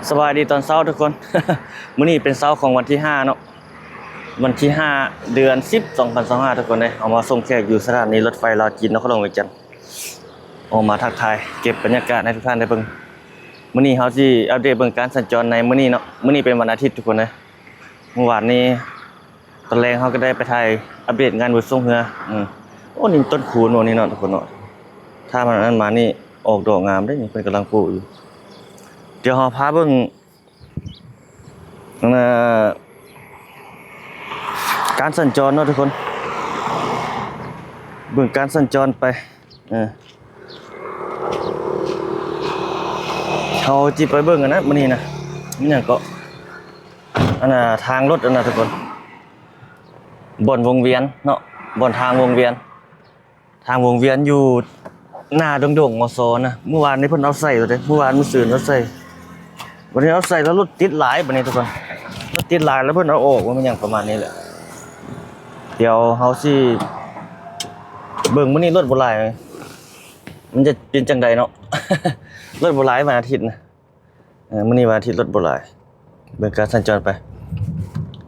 ສະບາຍດີຕອນເຊົ້າທຸກຄົນ. ມື້ນີ້ເປັນເຊົ້າຂອງວັນທີຫ້າເນາະ, ວັນທີຫ້າ ເດືອນສິບ ສອງພັນຊາວຫ້າ ທຸກຄົນເອີຍ. ເຮົາມາສົ່ງແຂກຢູ່ສະຖານີລົດໄຟລາວຈີນ ນະຄອນຫຼວງວຽງຈັນ. ອອກມາທັກທາຍ ເກັບບັນຍາກາດໃຫ້ທຸກທ່ານໄດ້ເບິ່ງ. ມື້ນີ້ເຮົາຊິອັບເດດເບິ່ງການສັນຈອນໃນມື້ນີ້ເນາະ. ມື້ນີ້ເປັນວັນອາທິດທຸກຄົນເອີຍ. ມື້ວານນີ້ ຕອນແລງເຮົາກໍໄດ້ໄປຖ່າຍອັບເດດງານບຸນຊ່ວງເຮືອ. ອືມ ໂອ້ ນີ້ຕົ້ນຄູນບໍ່ນີ້ເນາະທຸກຄົນເນາະ. ຖ້າມັນອັນນັ້ນມານີ້ອອກດອກງາມເດ້. ນີ້ເພິ່ນກຳລັງປູກຢູ່. ດຽວເຮົາພາເບິ່ງ ອັນນ່າ ການສັນຈອນເນາະທຸກຄົນ. ເບິ່ງການສັນຈອນໄປ. ເອີ ເຮົາຊິໄປເບິ່ງອັນນັ້ນມື້ນີ້ນະ. ມີຫຍັງເກາະ? ອັນນ່າ ທາງລົດອັນນ່າທຸກຄົນ, ບ່ອນວົງວຽນເນາະ, ບ່ອນທາງວົງວຽນ, ທາງວົງວຽນຢູ່ໜ້າດົງໂດງ ມສ ນະ. ມື້ວານນີ້ເພິ່ນເອົາໃສ່ແລ້ວເດ້, ມື້ວານມື້ຊືນເອົາໃສ່. ບັດນີ້ເອົາໃສ່ແລ້ວລົດຕິດຫຼາຍ ບັດນີ້ທຸກຄົນ, ລົດຕິດຫຼາຍແລ້ວເພິ່ນເອົາອອກ ວ່າແມ່ນຫຍັງປະມານນີ້ແຫຼະ. ດຽວເຮົາຊິເບິ່ງມື້ນີ້ລົດບໍ່ຫຼາຍ ມັນຈະເປັນຈັ່ງໃດເນາະ. ລົດບໍ່ຫຼາຍວັນອາທິດນະ. ເອີ ມື້ນີ້ວັນອາທິດລົດບໍ່ຫຼາຍ. ເບິ່ງການສັນຈອນໄປ.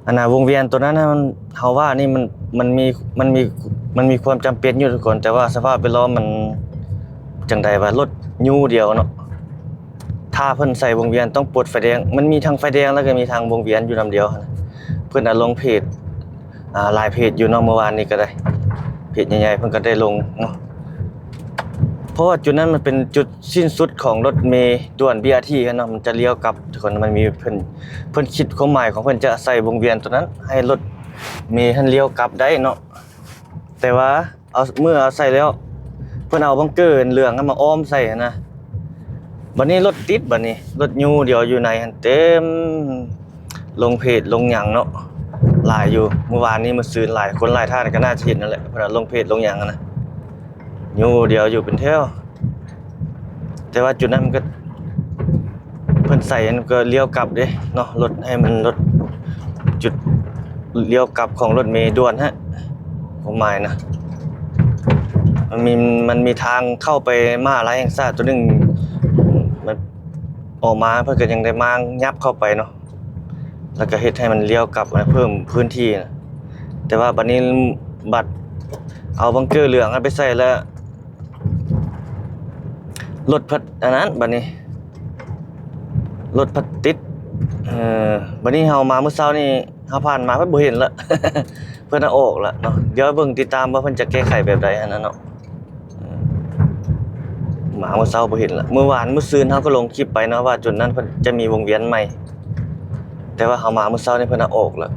ອັນນ່າ ວົງວຽນຕົວນັ້ນນະ ມັນ ເຮົາວ່ານີ້ມັນ ມັນມີ ມັນມີ ມັນມີຄວາມຈຳເປັນຢູ່ທຸກຄົນ, ແຕ່ວ່າສະພາບແວດລ້ອມມັນຈັ່ງໃດວະ, ລົດຢູ່ດຽວເນາະ. ຖ້າເພິ່ນໃສ່ວົງວຽນຕ້ອງປົດໄຟແດງ, ມັນມີທັງໄຟແດງ ແລ້ວກໍມີທາງວົງວຽນຢູ່ນຳດຽວຫັ້ນນະ. ເພິ່ນອະລົງເພຈ ອ່າ ຫຼາຍເພຈຢູ່ເນາະ, ເມື່ອວານນີ້ກໍໄດ້ ເພຈໃຫຍ່ໆເພິ່ນກໍໄດ້ລົງເນາະ. ເພາະວ່າຈຸດນັ້ນມັນເປັນຈຸດສິ້ນສຸດຂອງລົດເມດ່ວນ ບີອາທີ ເນາະ, ມັນຈະລ້ຽວກັບ ທຸກຄົນ. ມັນມີ ເພິ່ນ ເພິ່ນຄິດຄວາມໝາຍຂອງເພິ່ນຈະໃສ່ວົງວຽນຕົວນັ້ນ ໃຫ້ລົດເມຫັ້ນລ້ຽວກັບໄດ້ເນາະ. ແຕ່ວ່າເອົາ ເມື່ອເອົາໃສ່ແລ້ວ ເພິ່ນເອົາບັງເກີເຫຼືອງນັ້ນມາອ້ອມໃສ່ຫັ້ນນະ. ບັດນີ້ລົດຕິດ, ບັດນີ້ລົດຢູ່ດຽວຢູ່ໃນຫັ້ນເຕັມ. ລົງເພຈລົງຫຍັງເນາະ ຫຼາຍຢູ່. ມື້ວານນີ້ມື້ຊືນຫຼາຍຄົນຫຼາຍທ່ານກໍໜ້າຈະເຫັນນັ້ນແຫຼະ, ເພິ່ນວ່າລົງເພຈລົງຫຍັງຫັ້ນນະ ຢູ່ດຽວຢູ່ເປັນແຖວ. ແຕ່ວ່າຈຸດນັ້ນມັນກໍ ເພິ່ນໃສ່ອັນກໍລ້ຽວກັບເດ້ເນາະ, ລົດໃຫ້ມັນລົດ ຈຸດລ້ຽວກັບຂອງລົດເມດ່ວນຫັ້ນ ຄວາມໝາຍນະ. ມັນມີ ມັນມີທາງເຂົ້າໄປມະຫາໄລແຫ່ງຊາດຕົວໜຶ່ງ, ມັນອອກມາເພິ່ນກໍຍັງໄດ້ມາຫຍັບເຂົ້າໄປເນາະ. ແລ້ວກໍເຮັດໃຫ້ມັນລ້ຽວກັບ ເພີ່ມພື້ນທີ່ນະ. ແຕ່ວ່າບັດນີ້ບັດເອົາບັງເກີເຫຼືອງນັ້ນໄປໃສ່ແລ້ວ ລົດພັດອັນນັ້ນ ບັດນີ້ລົດພັດຕິດ. ເອີ ບັດນີ້ເຮົາມາມື້ເຊົ້ານີ້ ເຮົາຜ່ານມາພັດບໍ່ເຫັນລະ, ເພິ່ນເອົາອອກລະເນາະ. ດຽວເບິ່ງຕິດຕາມວ່າເພິ່ນຈະແກ້ໄຂແບບໃດຫັ້ນນະເນາະ. ເອີ ມາມື້ເຊົ້າບໍ່ເຫັນລະ. ມື້ວານມື້ຊືນເຮົາກໍລົງຄລິບໄປເນາະ ວ່າຈຸດນັ້ນເພິ່ນຈະມີວົງວຽນໃໝ່, ແຕ່ວ່າເຮົາມາມື້ເຊົ້ານີ້ເພິ່ນເອົາອອກລະ.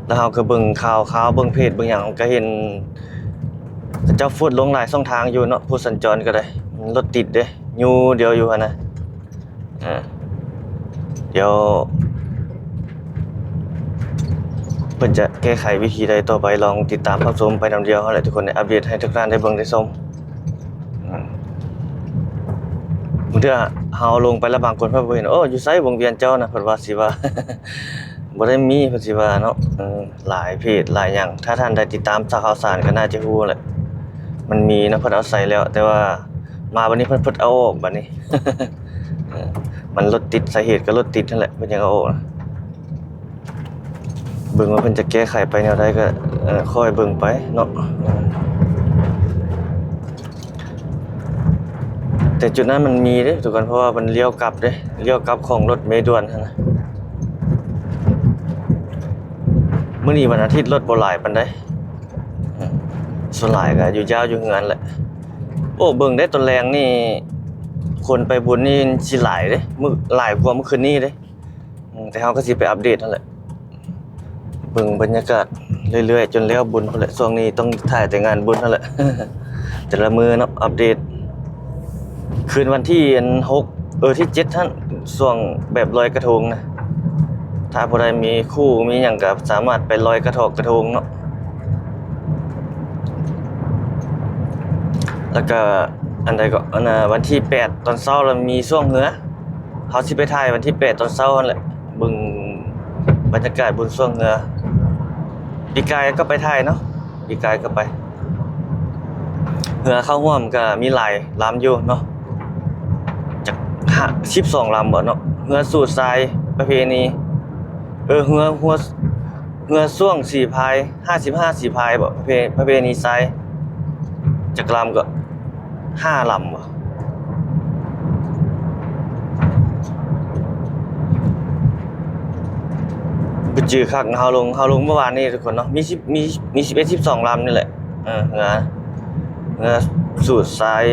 ແລ້ວເຮົາກໍເບິ່ງຂ່າວຄາວ ເບິ່ງເພຈເບິ່ງຫຍັງ ກໍເຫັນເຂົາເຈົ້າໂພສລົງຫຼາຍຊ່ອງທາງຢູ່ເນາະ, ຜູ້ສັນຈອນກໍໄດ້. ລົດຕິດເດ້ ຢູ່ດຽວຢູ່ຫັ້ນນະ. ເອີ ດຽວເພິ່ນຈະແກ້ໄຂວິທີໃດຕໍ່ໄປ ລອງຕິດຕາມຮັບຊົມໄປນຳດຽວຫັ້ນແຫຼະທຸກຄົນ, ໄດ້ອັບເດດໃຫ້ທຸກທ່ານໄດ້ເບິ່ງໄດ້ຊົມ. ບາງເທື່ອເຮົາລົງໄປແລ້ວ ບາງຄົນເພິ່ນບໍ່ເຫັນ, ໂອ້ ຢູ່ໃສວົງວຽນເຈົ້ານະ ເພິ່ນວ່າຊິວ່າ ບໍ່ໄດ້ມີ ເພິ່ນຊິວ່າເນາະ. ເອີ ຫຼາຍເພຈຫຼາຍຫຍັງ ຖ້າທ່ານໄດ້ຕິດຕາມຂ່າວສານກໍໜ້າຈະຮູ້ແຫຼະ. ມັນມີເນາະ ເພິ່ນເອົາໃສ່ແລ້ວ ແຕ່ວ່າມາບັດນີ້ເພິ່ນ ເພິ່ນເອົາອອກບັດນີ້. ເອີ ມັນລົດຕິດ ສາເຫດກໍລົດຕິດຫັ້ນແຫຼະ ເພິ່ນຈັ່ງເອົາອອກ. ເບິ່ງວ່າເພິ່ນຈະແກ້ໄຂໄປແນວໃດກໍ ເອີ ຄ່ອຍເບິ່ງໄປເນາະ. ແຕ່ຈຸດນັ້ນມັນມີເດ້ທຸກຄົນ ເພາະວ່າມັນລ້ຽວກັບເດ້ ລ້ຽວກັບຂອງລົດເມດ່ວນຫັ້ນນະ. ມື້ນີ້ວັນອາທິດລົດບໍ່ຫຼາຍປານໃດ, ສ່ວນຫຼາຍກໍຢູ່ຢາວຢູ່ເຮືອນແຫຼະ. ໂອ້ ເບິ່ງໄດ້ຕອນແລງນີ້ ຄົນໄປບຸນນີ້ຊິຫຼາຍເດ້ ມື້ ຫຼາຍກວ່າມື້ຄືນນີ້ເດ້. ອືມ ແຕ່ເຮົາກໍຊິໄປອັບເດດຫັ້ນແຫຼະ ເບິ່ງບັນຍາກາດເລື້ອຍໆ ຈົນແລ້ວບຸນພຸ້ນແຫຼະ. ຊ່ວງນີ້ຕ້ອງຖ່າຍແຕ່ງານບຸນຫັ້ນແຫຼະ ແຕ່ລະມື້ເນາະ ອັບເດດ. ຄືນວັນທີ ອັນ ຫົກ ເອີ ທີ ເຈັດ ຫັ້ນ ຊ່ວງແບບລອຍກະທົງນະ ຖ້າຜູ້ໃດມີຄູ່ມີຫຍັງກໍສາມາດໄປລອຍກະທອກກະທົງເນາະ. ແລ້ວກໍອັນໃດກໍ ອັນນ່າ ວັນທີ ແປດ ຕອນເຊົ້າລະມີຊ່ວງເຮືອ ເຮົາຊິໄປຖ່າຍວັນທີ ແປດ ຕອນເຊົ້າຫັ້ນແຫຼະ ເບິ່ງບັນຍາກາດບຸນຊ່ວງເຮືອ. ປີກາຍກໍໄປຖ່າຍເນາະ ປີກາຍກໍໄປ. ເຮືອເຂົ້າຮ່ວມກໍມີຫຼາຍລຳຢູ່ເນາະ ຈັກ ສິບສອງລຳບໍ່ເນາະ. ເຮືອສູດຊາຍປະເພນີ ເອີ ເຮືອ ເຮືອ ເຮືອຊ່ວງສີພາຍ ຫ້າສິບຫ້າສີພາຍບໍ ປະເພ ປະເພນີຊາຍ ຈັກລຳກໍ ຫ້າລຳບໍ ບໍ່ຈື່ຄັກ. ເຮົາລົງ ເຮົາລົງເມື່ອວານນີ້ທຸກຄົນເນາະ ມີສິບ ມີ ມີສິບເອັດ ສິບສອງລຳນີ້ແຫຼະ. ເອີ ເຮືອ ເຮືອສູດຊາຍ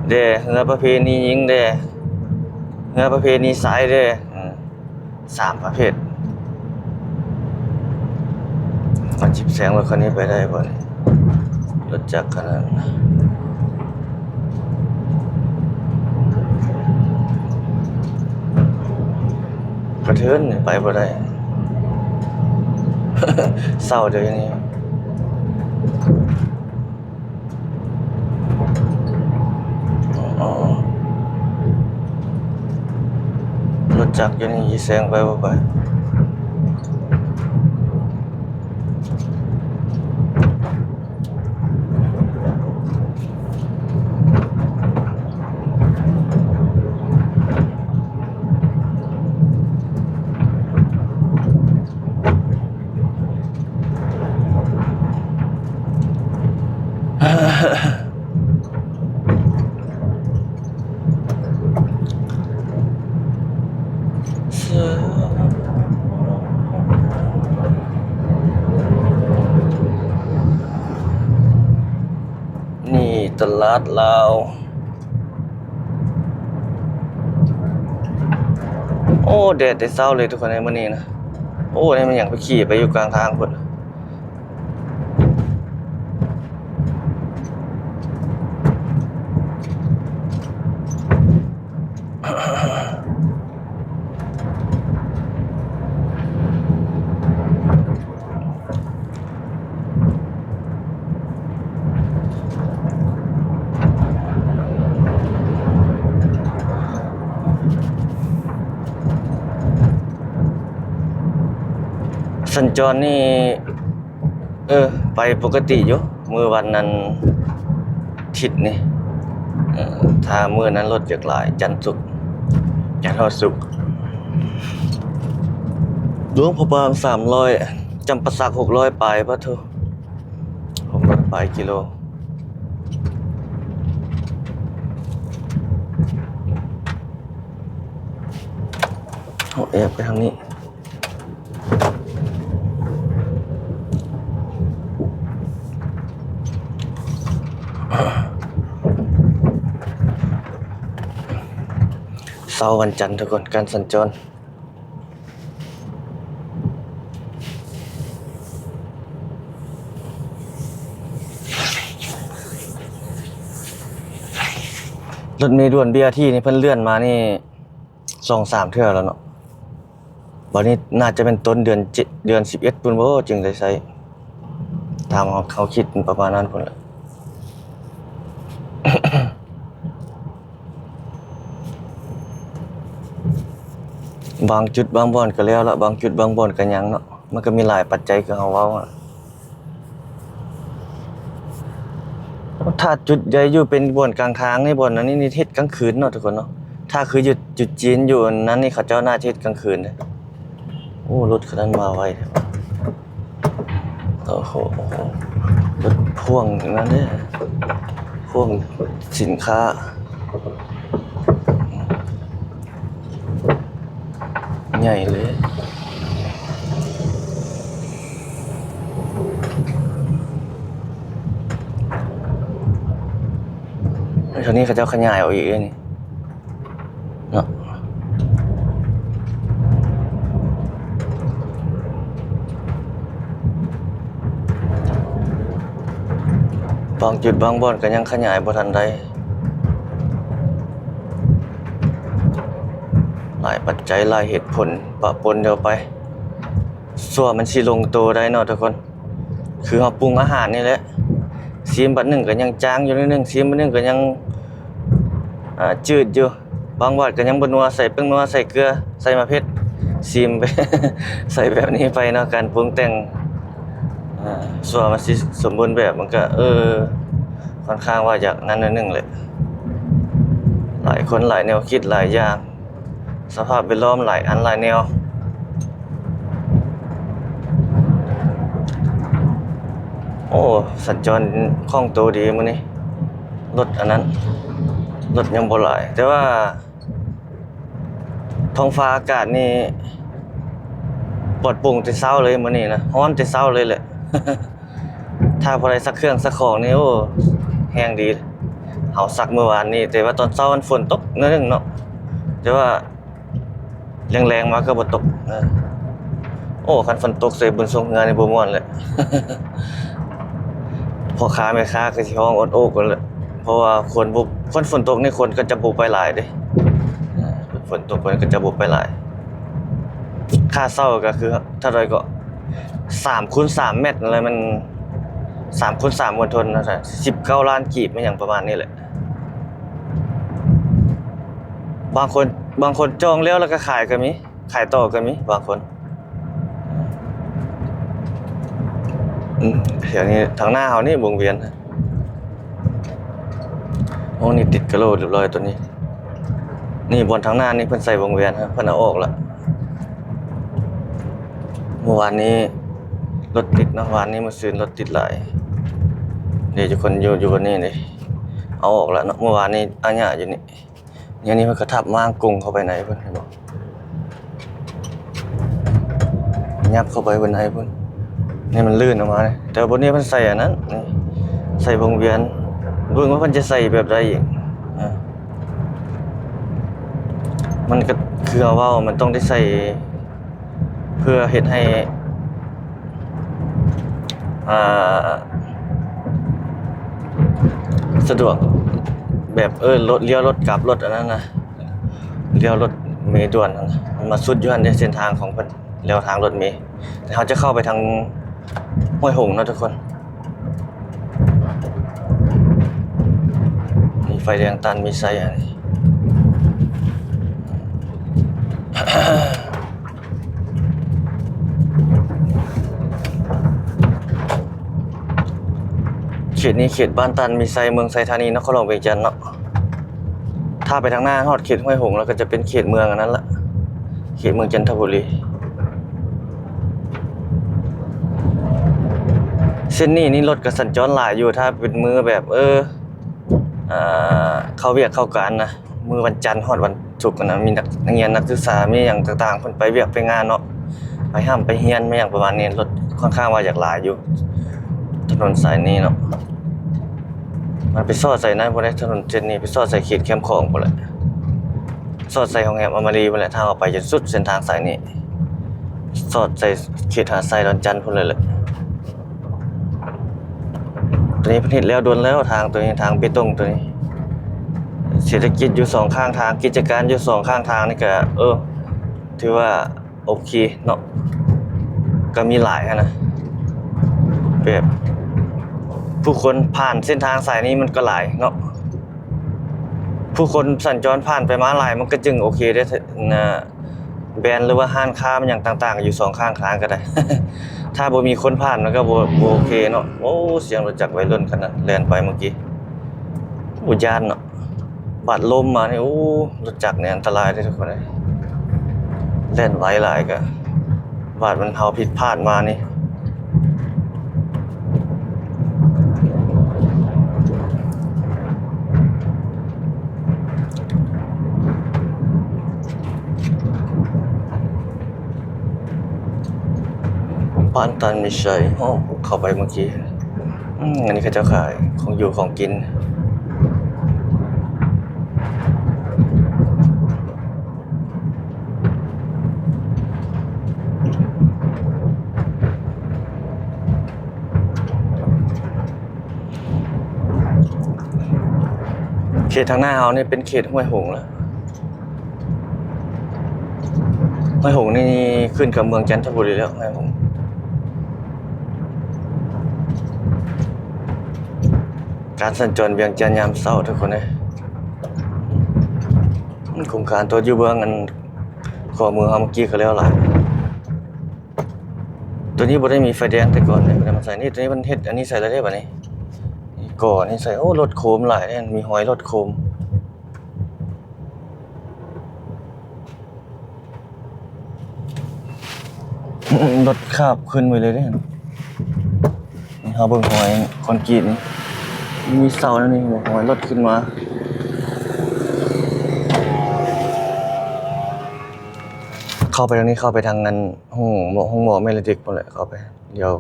ແດ່ ເຮືອປະເພນີຍິງແດ່ ເຮືອປະເພນີຊາຍແດ່ ເອີ ສາມປະເພດ. ມາຈິບແຊງລົດຄັນນີ້ໄປໄດ້ບໍ່ນີ້? ລົດຈັກຄັນນັ້ນ ກະເທີນນີ້ໄປບໍ່ໄດ້ ເຊົາເດີນີ້. ອໍ ລົດຈັກຢູ່ນີ້ຊິແຊງໄປບໍ່ໄປ? ນີ້ຕະຫຼາດລາວ. ໂອ້ ແດດແຕ່ເຊົ້າເລີຍທຸກຄົນເອີຍ ມື້ນີ້ນະ. ໂອ້ ນີ້ມັນຫຍັງໄປຂີ່ໄປຢູ່ກາງທາງພຸ້ນ. ສັນຈອນນີ້ ເອີ ໄປປົກກະຕິຢູ່ ມື້ວັນອັນທິດນີ້. ເອີ ຖ້າມື້ນັ້ນລົດຢາກຫຼາຍ ຈັນສຸກ ຈັນຮອດສຸກ. ຫຼວງພະບາງສາມຮ້ອຍ ຈຳປາສັກຫົກຮ້ອຍປາຍ ປະໂທ ຫົກຮ້ອຍປາຍກິໂລ. ເຮົາແອບໄປທາງນີ້. ເຊົ້າວັນຈັນທຸກຄົນ ການສັນຈອນ ລົດເມດ່ວນ ບີອາທີ ນີ້ເພິ່ນເລື່ອນມານີ້ ສອງສາມເທື່ອແລ້ວເນາະ. ບັດນີ້ໜ້າຈະເປັນຕົ້ນເດືອນເຈັດ ເດືອນສິບເອັດພຸ້ນບໍ ຈຶ່ງໄດ້ໃຊ້ ຕາມເຮົາ ເຮົາຄິດປະມານນັ້ນພຸ້ນແຫຼະ. ບາງຈຸດບາງບ່ອນກໍແລ້ວລະ ບາງຈຸດບາງບ່ອນກໍຍັງເນາະ. ມັນກໍມີຫຼາຍປັດໄຈຄືເຮົາເວົ້າ. ຖ້າຈຸດໃຫຍ່ຢູ່ເປັນບ່ອນກາງທາງນີ້ ບ່ອນອັນນີ້ນີ້ເຮັດກາງຄືນເນາະທຸກຄົນເນາະ. ຖ້າຄືຢູ່ຈຸດຈີນຢູ່ອັນນັ້ນນີ້ ເຂົາເຈົ້າໜ້າຈະເຮັດກາງຄືນເດ້. ໂອ້ ລົດຄັນນັ້ນມາໄວແທ້. ໂອ້ໂຫ ລົດພ່ວງນັ້ນເດ້ ພ່ວງສິນຄ້າ. ໃຫຍ່ເລີຍ. ເທົ່ານີ້ເຂົາເຈົ້າຂະຫຍາຍອອກອີກເດ້ນີ້ເນາະ. ບາງຈຸດບາງບ່ອນກໍຍັງຂະຫຍາຍບໍ່ທັນໄດ້. ຫຼາຍປັດໄຈ ຫຼາຍເຫດຜົນປະປົນເຂົ້າໄປ ຊົ່ວມັນຊິລົງໂຕໄດ້ເນາະທຸກຄົນ. ຄືເຮົາປຸງອາຫານນີ້ແຫຼະ ຊີມບາດໜຶ່ງກໍຍັງຈາງຢູ່ໜ້ອຍໜຶ່ງ ຊີມບາດໜຶ່ງກໍຍັງ ອ່າ ຈືດຢູ່ ບາງບາດກໍຍັງບໍ່ນົວ ໃສ່ແປ້ງນົວ ໃສ່ເກືອ ໃສ່ໝາກເຜັດ ຊີມ ໃສ່ແບບນີ້ໄປເນາະ ການປຸງແຕ່ງ ອ່າ ຊົ່ວມັນຊິສົມບູນແບບ ມັນກະ ເອີ ຂ້ອນຂ້າງວ່າຢາກນັ້ນໜ້ອຍໜຶ່ງແຫຼະ. ຫຼາຍຄົນຫຼາຍແນວຄິດຫຼາຍຢ່າງ ສະພາບແວດລ້ອມຫຼາຍອັນຫຼາຍແນວ. ໂອ້ ສັນຈອນຄ່ອງໂຕດີມື້ນີ້ ລົດອັນນັ້ນ ລົດຍັງບໍ່ຫຼາຍ ແຕ່ວ່າທ້ອງຟ້າອາກາດນີ້ປອດໂປ່ງແຕ່ເຊົ້າເລີຍມື້ນີ້ນະ ຮ້ອນແຕ່ເຊົ້າເລີຍແຫຼະ. ຖ້າຜູ້ໃດຊັກເຄື່ອງຊັກຂອງນີ້ ໂອ້ ແຮງດີ. ເຮົາຊັກມື້ວານນີ້ ແຕ່ວ່າຕອນເຊົ້າມັນຝົນຕົກໜ້ອຍໜຶ່ງເນາະ ແຕ່ວ່າແລງໆມາກໍບໍ່ຕົກ. ເອີ ໂອ້ ຄັນຝົນຕົກໃສ່ບຸນຊ່ວງເຮືອນີ້ບໍ່ມ່ວນແຫຼະ. ພໍ່ຄ້າແມ່ຄ້າກໍຊິຮ້ອງໂອດໂອກຫັ້ນແຫຼະ ເພາະວ່າຄົນບໍ່ ຄັນຝົນຕົກນີ້ຄົນກໍຈະບໍ່ໄປຫຼາຍເດ້. ເອີ ຝົນຕົກເພິ່ນກໍຈະບໍ່ໄປຫຼາຍ. ຄ່າເຊົ່າກໍຄືເທົ່າໃດເກາະ ສາມຄູນສາມແມັດນັ້ນແຫຼະ ມັນສາມຄູນສາມມົນທົນ ສິບເກົ້າລ້ານກີບ ອີຫຍັງປະມານນີ້ແຫຼະ. ບາງຄົນ ບາງຄົນຈອງແລ້ວ ແລ້ວກໍຂາຍກໍມີ ຂາຍຕໍ່ກໍມີບາງຄົນ. ອືມ ແຖວນີ້ ທາງໜ້າເຮົານີ້ວົງວຽນ. ໂອ້ ນີ້ຕິດກະໂຫຼດຮຽບຮ້ອຍໂຕນີ້. ນີ້ບ່ອນທາງໜ້ານີ້ເພິ່ນໃສ່ວົງວຽນ ເພິ່ນເອົາອອກລະ. ມື້ວານນີ້ລົດຕິດເນາະ ວານນີ້ ມື້ຊືນລົດຕິດຫຼາຍ. ນີ້ ຢູ່ຄົນ ຢູ່ ຢູ່ບ່ອນນີ້ເດ້ ເອົາອອກລະເນາະ. ມື້ວານນີ້ອາຍະຢູ່ນີ້ ດຽວນີ້ເພິ່ນກໍທັບມ້າງກົງເຂົ້າໄປໃນເພິ່ນ ເຫັນບໍ່? ຍັບເຂົ້າໄປເບິດໃນພຸ້ນ. ນີ້ມັນລື່ນອອກມາເດ້ ແຕ່ວ່າບ່ອນນີ້ເພິ່ນໃສ່ອັນນັ້ນ ນີ້ ໃສ່ວົງວຽນ. ເບິ່ງວ່າເພິ່ນຈະໃສ່ແບບໃດອີກ. ອາ ມັນກໍຄືເຮົາເວົ້າ ມັນຕ້ອງໄດ້ໃສ່ ເພື່ອເຮັດໃຫ້ ອ່າ ສະດວກແບບ ເອີ ລົດ ລ້ຽວລົດກັບລົດອັນນັ້ນນະ ລ້ຽວລົດເມດ່ວນຫັ້ນນະ ມັນມາສຸດຢູ່ຫັ້ນເດ້ ເສັ້ນທາງຂອງເພິ່ນ ແລວທາງລົດເມ. ແຕ່ເຮົາຈະເຂົ້າໄປທາງຫ້ວຍຫົງເນາະທຸກຄົນ. ມີໄຟແດງຕັນມີໄຊອັນນີ້. ເຂດນີ້ເຂດບ້ານຕັນມີໄຊ ເມືອງໄຊທານີ ນະຄອນຫຼວງວຽງຈັນເນາະ. ຖ້າໄປທາງໜ້າຮອດເຂດຫ້ວຍຫົງແລ້ວ ກໍຈະເປັນເຂດເມືອງອັນນັ້ນລະ ເຂດເມືອງຈັນທະບູລີ. ເສັ້ນນີ້ນີ້ລົດກໍສັນຈອນຫຼາຍຢູ່ ຖ້າເປັນມື້ແບບ ເອີ ເອີ ເຂົ້າວຽກເຂົ້າການນະ ມື້ວັນຈັນຮອດວັນສຸກນະ ມີນັກ ນັກຮຽນນັກສຶກສາ ມີຫຍັງຕ່າງໆ ເພິ່ນໄປວຽກໄປງານເນາະ ໄປຮ່ຳໄປຮຽນ ແມ່ນຫຍັງປະມານນີ້ ລົດຄ່ອນຂ້າງວ່າຢາກຫຼາຍຢູ່ ຖະໜົນສາຍນີ້ເນາະ. ມັນໄປສອດໃສ່ນັ້ນພຸ້ນເດ້ ຖະໜົນເສັ້ນນີ້ ໄປສອດໃສ່ເຂດແຄມຂອງພຸ້ນແຫຼະ ສອດໃສ່ໂຮງແຮມອາມາຣີພຸ້ນແຫຼະ ທາງອອກໄປຈົນສຸດເສັ້ນທາງສາຍນີ້ ສອດໃສ່ເຂດຫາດຊາຍດອນຈັນພຸ້ນເລີຍແຫຼະ. ໂຕນີ້ເພິ່ນເຮັດແລ້ວດົນແລ້ວ ທາງໂຕນີ້ ທາງເບຕົງໂຕນີ້. ເສດຖະກິດຢູ່ສອງຂ້າງທາງ ກິດຈະການຢູ່ສອງຂ້າງທາງນີ້ກະ ເອີ ຖືວ່າໂອເຄເນາະ ກະມີຫຼາຍຫັ້ນນະ ແບບຜູ້ຄົນຜ່ານເສັ້ນທາງສາຍນີ້ມັນກະຫຼາຍເນາະ ຜູ້ຄົນສັນຈອນຜ່ານໄປມາຫຼາຍ ມັນກະຈຶ່ງໂອເຄເດ້ ນະ. ແບຣນ ຫຼືວ່າຮ້ານຄ້າຫຍັງຕ່າງໆ ຢູ່ສອງຂ້າງທາງກໍໄດ້ ຖ້າບໍ່ມີຄົນຜ່ານມັນກໍບໍ່ ບໍ່ໂອເຄເນາະ. ໂອ້ ສຽງລົດຈັກໄວລຸ້ນຄັນນັ້ນແລ່ນໄປເມື່ອກີ້ ໂອ້ ຢ້ານເນາະ. ບາດລົມມານີ້ ໂອ້ ລົດຈັກນີ້ອັນຕະລາຍເດ້ທຸກຄົນເອີຍ ແລ່ນໄວຫຼາຍ ກະບາດມັນເຮົາຜິດພາດມານີ້. ບ້ານຕັນມີໄຊ ໂອ້ ເຂົ້າໄປເມື່ອກີ້ ອືມ ອັນນີ້ເຂົາເຈົ້າຂາຍຂອງຢູ່ຂອງກິນ. ເຂດທາງໜ້າເຮົານີ້ເປັນເຂດຫ້ວຍຫົງແລ້ວ ຫ້ວຍຫົງນີ້ຂຶ້ນກັບເມືອງຈັນທະບູລີແລ້ວ ຫ້ວຍຫົງ. ການສັນຈອນວຽງຈັນຍາມເຊົ້າທຸກຄົນເອີຍ ໂຄງການຕົວຢູ່ເບື້ອງອັນ ຂໍມືເຮົາເມື່ອກີ້ກໍແລ້ວຫຼາຍ. ໂຕນີ້ບໍ່ໄດ້ມີໄຟແດງແຕ່ກ່ອນເດ້ ບໍ່ໄດ້ມາໃສ່ ນີ້ ໂຕນີ້ເພິ່ນເຮັດອັນນີ້ໃສ່ແລ້ວເດ້ ບາດນີ້ ນີ້ກໍ່ອັນນີ້ໃສ່. ໂອ້ ລົດໂຄມຫຼາຍເດ້ ມີຮອຍລົດໂຄມ. ລົດຂາບຂຶ້ນໄປເລີຍເດ້. ເຮົາເບິ່ງຮອຍຄອນກຣີດນີ້ ມີເສົາແນວນີ້ ຮອຍລົດຂຶ້ນມາ. ເຂົ້າໄປທາງນີ້ ເຂົ້າໄປທາງນັ້ນ ຫ້ອງໝໍ ຫ້ອງໝໍແມ່ເລັກພຸ້ນແຫຼະ ເຂົ້າໄປ ດຽວ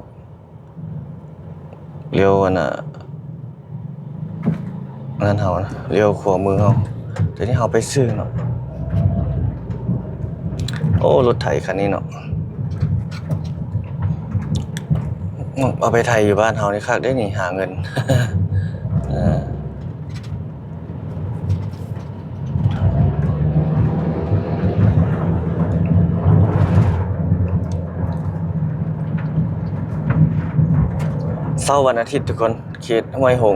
ລ້ຽວອັນນ່າ ອັນນັ້ນເຮົານະ ລ້ຽວຂວາມືເຮົາ. ດຽວນີ້ເຮົາໄປຊື້ເນາະ. ໂອ້ ລົດໄຖຄັນນີ້ເນາະ ເອົາໄປໄຖຢູ່ບ້ານເຮົານີ້ຄັກເດ້ນີ້ ຫາເງິນ. ເອີ. ເຊົ້າວັນອາທິດທຸກຄົນ ເຂດຫ້ວຍຫົງ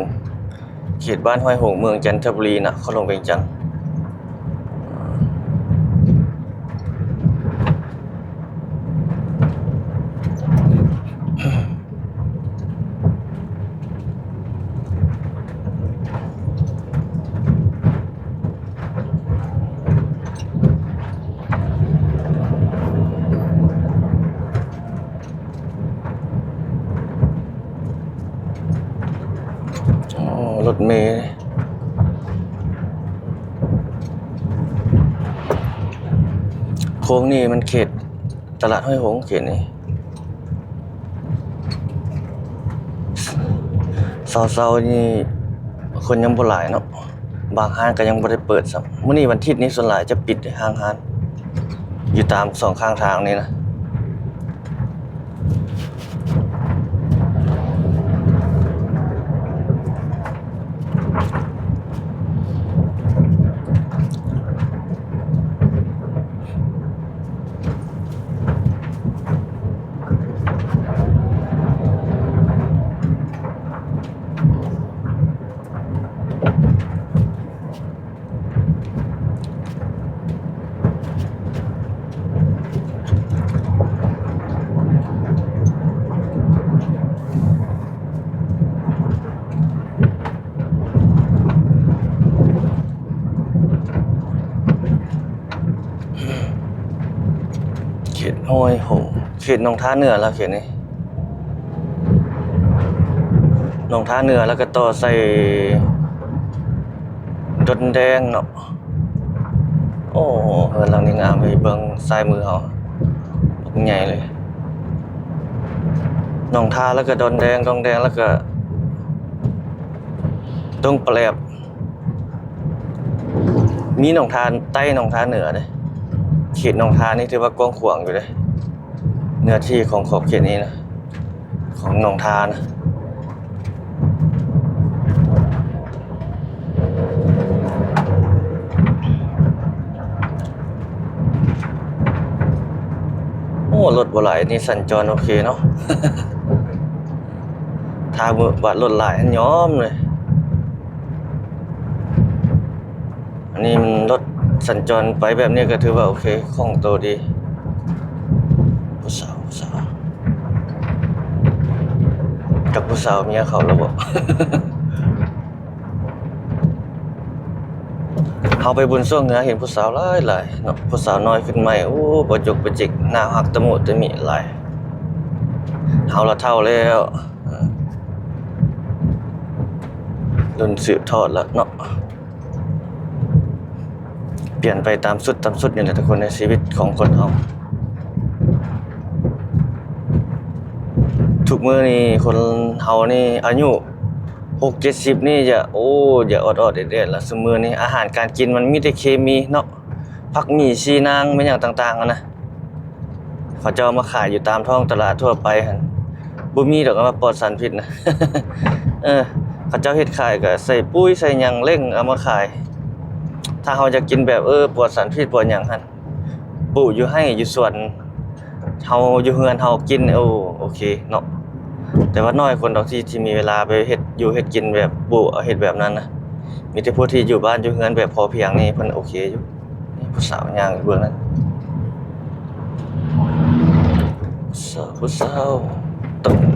ເຂດບ້ານຫ້ວຍຫົງ ເມືອງຈັນທະບູລີ ນະຄອນຫຼວງວຽງຈັນ. ອໍ ລົດເມ ໂຄ້ງນີ້ມັນເຂດຕະຫຼາດຫ້ວຍຫົງ ເຂດນີ້. ເຊົ້າໆນີ້ຄົນຍັງບໍ່ຫຼາຍເນາະ ບາງຮ້ານກໍຍັງບໍ່ໄດ້ເປີດຊ້ຳ. ມື້ນີ້ວັນທິດນີ້ສ່ວນຫຼາຍຈະປິດເດ້ ຫ້າງຮ້ານ ຢູ່ຕາມສອງຂ້າງທາງນີ້ນະ. ເຂດຫ້ວຍຫົງ ເຂດໜອງທາເໜືອລະ ເຂດນີ້ ໜອງທາເໜືອ ແລ້ວກໍຕໍ່ໃສ່ ດອນແດງເນາະ. ໂອ້ ເຮືອນຫຼັງນີ້ງາມເລີຍ ເບິ່ງຊ້າຍມືເຮົາ ບັກໃຫຍ່ເລີຍ ໜອງທາ ແລ້ວກໍດອນແດງ ດອນແດງ ແລ້ວກໍດົງປະແຫຼບ. ມີໜອງທາໃຕ້ ໜອງທາເໜືອເດ້. ເຂດໜອງທານີ້ຖືວ່າກວ້າງຂວາງຢູ່ເດ້ ເນື້ອທີ່ຂອງຂອບເຂດນີ້ນະ ຂອງໜອງທານະ. ໂອ້ ລົດບໍ່ຫຼາຍນີ້ສັນຈອນໂອເຄເນາະ ຖ້າວ່າລົດຫຼາຍຫັ້ນຍອມເລີຍ. ອັນນີ້ມັນລົດສັນຈອນໄປແບບນີ້ກໍຖືວ່າໂອເຄ ຄ່ອງໂຕດີ. ຜູ້ສາວ ຜູ້ສາວ ຈັກຜູ້ສາວເມຍເຂົາແລ້ວບໍ? ເຮົາໄປບຸນຊ່ວງເຮືອເຫັນຜູ້ສາວຫຼາຍໆເນາະ ຜູ້ສາວນ້ອຍຂຶ້ນໃໝ່ ໂອ້ ປະຈົກປະຈິກ ໜ້າຮັກຕະມຸຕະມິຫຼາຍ. ເຮົາລະເຖົ້າແລ້ວ ເອີ ລຸ້ນສືບທອດລະເນາະ. ປ່ຽນໄປຕາມຊຸດຕາມຊຸດນີ້ແຫຼະທຸກຄົນ ໃນຊີວິດຂອງຄົນເຮົາ. ທຸກມື້ນີ້ຄົນເຮົານີ້ອາຍຸຫົກເຈັດສິບນີ້ຈະ ໂອ້ ຢາກອອດໆແອດໆລະ. ຊຸມມື້ນີ້ອາຫານການກິນມັນມີແຕ່ເຄມີເນາະ ຜັກໝີ່ ຊີນາງ ແມ່ນຫຍັງຕ່າງໆຫັ້ນນະ. ເຂົາເຈົ້າມາຂາຍຢູ່ຕາມທ້ອງຕະຫຼາດທົ່ວໄປຫັ້ນ ບໍ່ມີດອກວ່າປອດສານພິດນະ. ເອີ ເຂົາເຈົ້າເຮັດຂາຍກໍໃສ່ປຸ໋ຍໃສ່ຫຍັງເລັ່ງເອົາມາຂາຍ. ຖ້າເຮົາຢາກກິນແບບ ເອີ ປອດສານພິດປອດຫຍັງຫັ້ນ ປູກຢູ່ໄຮ່ຢູ່ສວນ ເຮົາຢູ່ເຮືອນເຮົາກິນ ໂອ ໂອເຄເນາະ. ແຕ່ວ່ານ້ອຍຄົນດອກທີ່ ທີ່ມີເວລາໄປເຮັດຢູ່ເຮັດກິນແບບປູກເອົາເຮັດແບບນັ້ນນະ. ມີແຕ່ຜູ້ທີ່ຢູ່ບ້ານຢູ່ເຮືອນແບບພໍພຽງນີ້ ເພິ່ນໂອເຄຢູ່. ນີ້ຜູ້ສາວຍ່າງຢູ່ເບື້ອງນັ້ນ ຜູ້ສາວ ຜູ້ສາວ.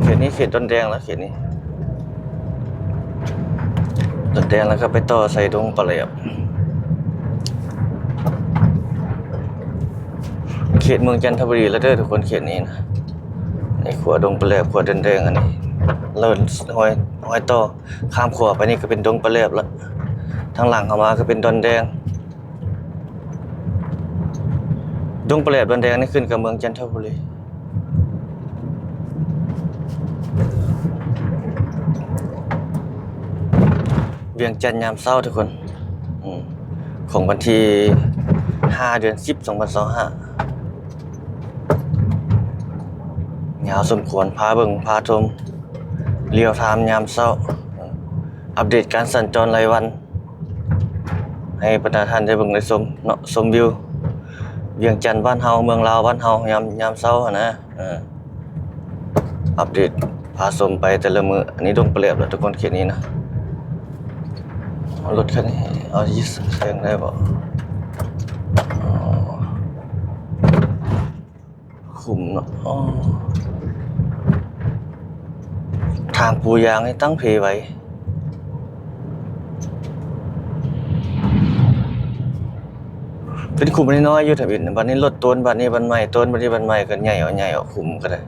ເຂດນີ້ເຂດດອນແດງລະ ເຂດນີ້ ດອນແດງ ແລ້ວກໍໄປຕໍ່ໃສ່ດົງປະແຫຼບ. ເຂ ດເມືອງຈັນທະບູລີແລ້ວເດີທຸກຄົນ ເຂດນີ້ນະ. ໃນຂົວດົງປະແຫຼບ ຂົວດອນແດງ ອັນນີ້ ແລ້ວຮອຍ ຮອຍຕໍ່ຂ້າມຂົວໄປນີ້ກໍເປັນດົງປະແຫຼບລະ. ທາງຫຼັງເຮົາມາກໍເປັນດອນແດງ. ດົງປະແຫຼບ ດອນແດງນີ້ຂຶ້ນກັບເມືອງຈັນທະບູລີ. ວຽງຈັນຍາມເຊົ້າທຸກຄົນ ອືມ ຂອງວັນທີຫ້າ ເດືອນສິບ ສອງພັນຊາວຫ້າ. ຍາວສົມຄວນ ພາເບິ່ງພາຊົມ ລຽວທາມຍາມເຊົ້າ ອັບເດດການສັນຈອນລາຍວັນ ໃຫ້ບັນດາທ່ານໄດ້ເບິ່ງໄດ້ຊົມເນາະ ຊົມວິວວຽງຈັນບ້ານເຮົາ ເມືອງລາວບ້ານເຮົາ ຍາມ ຍາມເຊົ້າຫັ້ນນະ. ເອີ ອັບເດດພາຊົມໄປແຕ່ລະມື້. ອັນນີ້ດົງປະແຫຼບລະທຸກຄົນ ເຂດນີ້ນະ. ເອົາລົດຄັນນີ້ ເອົາ ແຊງໄດ້ບໍ່? ອໍ ຂຸມເນາະ. ອໍ ທາງປູຢາງນີ້ຕັ້ງເພໄວ້ ເປັນຂຸມນ້ອຍໆຢູ່ທຳອິດ. ບັດນີ້ລົດໂຕນ ບັດນີ້ບັນໃໝ່ ໂຕນ ບັດນີ້ບັນໃໝ່ ກໍໃຫຍ່ເອົາ ໃຫຍ່ເອົາ ຂຸມກໍໄດ້.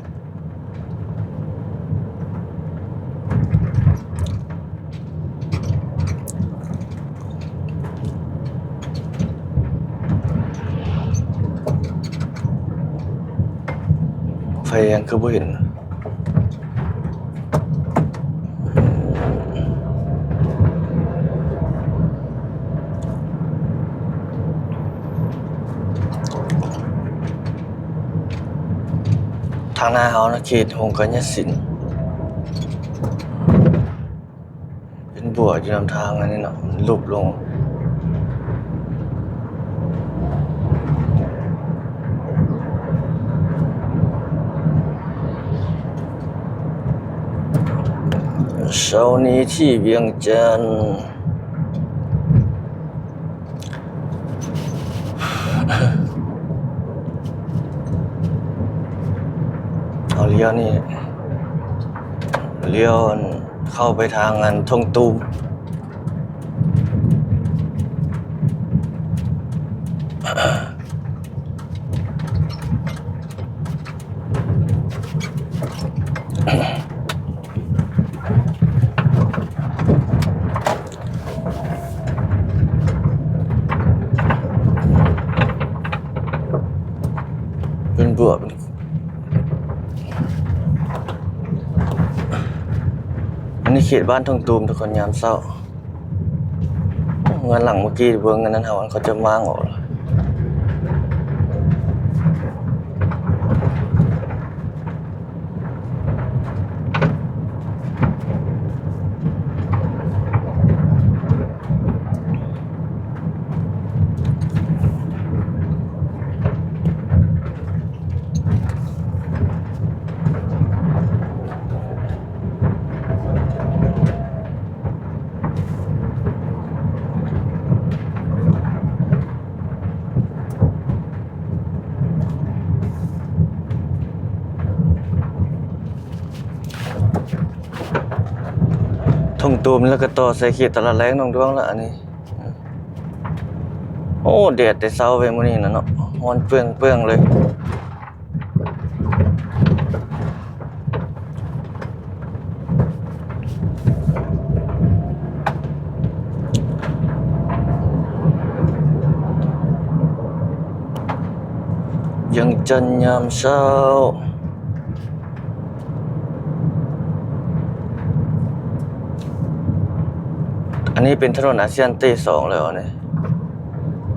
ໄຟແດງຄືບໍ່ເຫັນ? ທາງໜ້າເຮົານະ ເຂດຫົງກະຍະສິນ ເປັນບົວຢູ່ນຳທາງອັນນີ້ເນາະ ຫຼຸບລົງ. ເຊົ້ານີ້ທີ່ວຽງຈັນ ເອົາລ້ຽວນີ້ ລ້ຽວເຂົ້າໄປທາງອັນທົ່ງຕູມ. ເປັນບົວ ເປັນ ອັນນີ້ເຂດບ້ານທົ່ງຕູມທຸກຄົນ ຍາມເຊົ້າ. ເຮືອນຫຼັງເມື່ອກີ້ເບິ່ງອັນນັ້ນເຮົາ ເຂົາຈະມ້າງອອກ. ທົ່ງຕູມ ແລ້ວກໍຕໍ່ໃສ່ເຂດຕະຫຼາດແລງໜອງດ້ວງລະອັນນີ້. ໂອ້ ແດດແຕ່ເຊົ້າເວີຍມື້ນີ້ນະເນາະ ຮ້ອນເປືອງໆເລີຍ. ວຽງຈັນຍາມເຊົ້າ. ອັນນີ້ເປັນຖະໜົນອາຊຽນເຕສອງແລ້ວນີ້.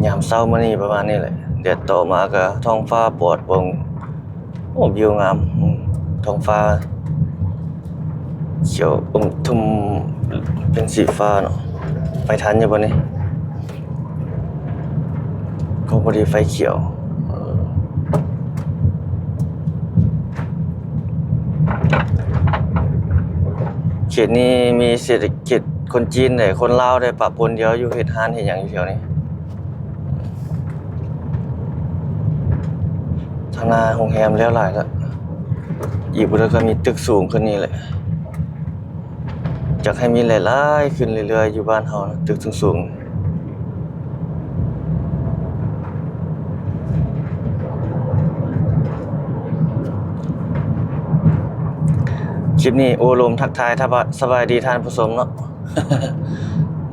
ຍາມເຊົ້າມື້ນີ້ປະມານນີ້ແຫຼະ ແດດຕອກມາກະທ້ອງຟ້າປອດໂປ່ງ. ໂອ້ ວິວງາມ ອືມ ທ້ອງຟ້າຂຽວອຸ້ມທຸ່ມເປັນສີຟ້າເນາະ. ໄປທັນຢູ່ບໍ່ນີ້? ກໍພໍດີໄຟຂຽວ. ເຂດນີ້ມີເສດຖະກິດຄົນຈີນເດ້ ຄົນລາວເດ້ ປະປົນດຽວຢູ່ ເຮັດຮ້ານເຮັດຫຍັງຢູ່ແຖວນີ້. ທາງໜ້າໂຮງແຮມແລ້ວຫຼາຍລະ ອີກບໍ່ດົນກໍມີຕຶກສູງຂຶ້ນນີ້ແຫຼະ. ຢາກໃຫ້ມີຫຼາຍໆຂຶ້ນເລື້ອຍໆ ຢູ່ບ້ານເຮົານະ ຕຶກສູງໆ. ຄລິບນີ້ໂອ້ລົມທັກທາຍ ສະບາຍດີທ່ານຜູ້ຊົມເນາະ.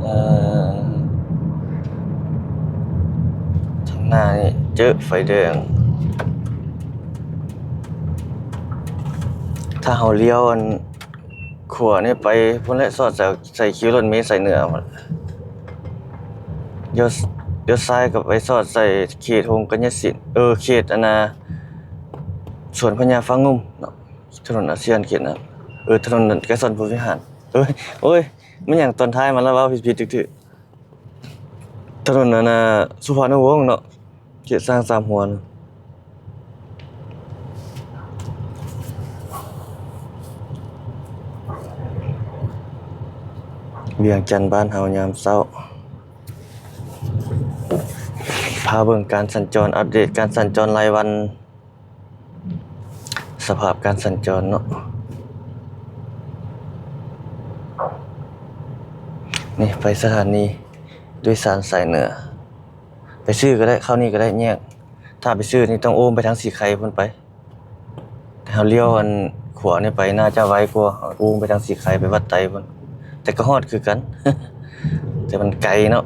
ເອີ ທາງໜ້ານີ້ເຈີໄຟແດງ ຖ້າເຮົາລ້ຽວອັນຂວານີ້ໄປພຸ້ນແຫຼະ ສອດໃສ່ ໃສ່ຄິວລົດເມສາຍເໜືອພຸ້ນ ລ້ຽວ ລ້ຽວຊ້າຍກໍໄປສອດໃສ່ເຂດໂຮງການຍະສິນ ເອີ ເຂດອັນນ່າ ສວນພະຍາຟ້າງຸ່ມເນາະ. ຖະໜົນອາຊຽນເຂດນັ້ນ ເອີ ຖະໜົນໄກສອນພົມວິຫານ ເອີຍ ໂອ້ຍ ແມ່ນຫຍັງຕອນທ້າຍມາລະເວົ້າຜິດໆຖືກໆ ຖະໜົນອັນນ່າ ສຸພານຸວົງເນາະ ເຂດຊ້າງສາມຫົວນະ. ວຽງຈັນບ້ານເຮົາຍາມເຊົ້າ ພາເບິ່ງການສັນຈອນ ອັບເດດການສັນຈອນລາຍວັນ. ສະພາບການສັນຈອນເນາະ ນີ້ໄປສະຖານີໂດຍສານສາຍເໜືອ ໄປຊື້ກໍໄດ້ ເຂົ້ານີ້ກໍໄດ້ແຍກ ຖ້າໄປຊື້ນີ້ຕ້ອງໂອ້ມໄປທາງສີໄຄພຸ້ນໄປ ແຕ່ເຮົາລ້ຽວອັນຂວານີ້ໄປໜ້າຈະໄວກວ່າ ໂອ້ມໄປທາງສີໄຄໄປວັດໄຕພຸ້ນ ແຕ່ກໍຮອດຄືກັນ ແຕ່ມັນໄກເນາະ.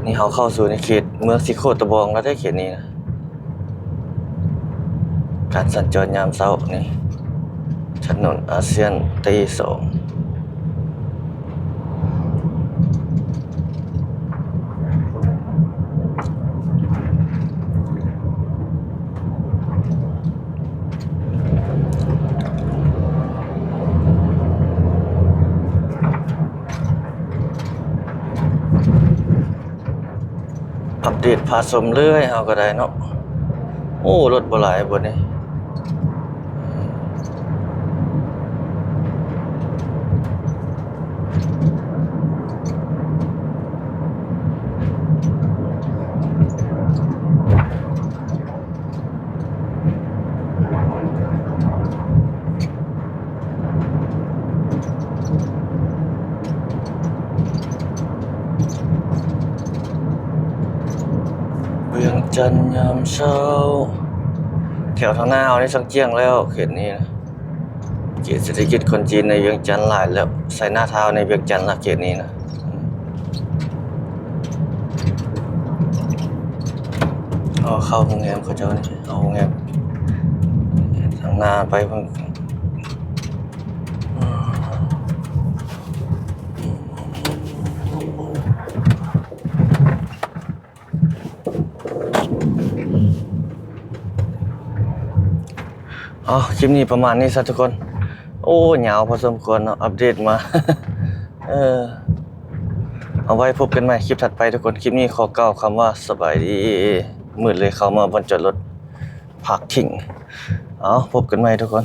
ນີ້ເຮົາເຂົ້າສູ່ໃນເຂດເມືອງສີໂຄດຕະບອງແລ້ວເດ້ ເຂດນີ້ນະ. ການສັນຈອນຍາມເຊົ້ານີ້ ຖະໜົນອາຊຽນເຟສສອງ ອັບເດດພາຊົມເລື້ອຍເຮົາກໍໄດ້ເນາະ. ໂອ້ ລົດບໍ່ຫຼາຍບ່ອນນີ້. ວຽງຈັນຍາມເຊົ້າ ແຖວທາງໜ້າເຮົານີ້ຊ່າງຈ້ຽງແລ້ວ ເຂດນີ້ນະ. ເຂດເສດຖະກິດຄົນຈີນໃນວຽງຈັນຫຼາຍແລ້ວ ໄຊນາທາວໃນວຽງຈັນລະ ເຂດນີ້ນະ. ເຮົາເຂົ້າໂຮງແຮມເຂົາເຈົ້ານີ້ ເຂົ້າໂຮງແຮມທາງໜ້າໄປພຸ້ນ. ເອົາ ຄລິບນີ້ປະມານນີ້ຊະທຸກຄົນ. ໂອ້ ຍາວພໍສົມຄວນເນາະ ອັບເດດມາ. ເອີ ເອົາໄວ້ພົບກັນໃໝ່ຄລິບຖັດໄປທຸກຄົນ. ຄລິບນີ້ຂໍກ່າວຄຳວ່າສະບາຍດີ. ມືດເລີຍເຂົ້າມາບ່ອນຈອດລົດ ພາກທິງ. ເອົາ ພົບກັນໃໝ່ທຸກຄົນ.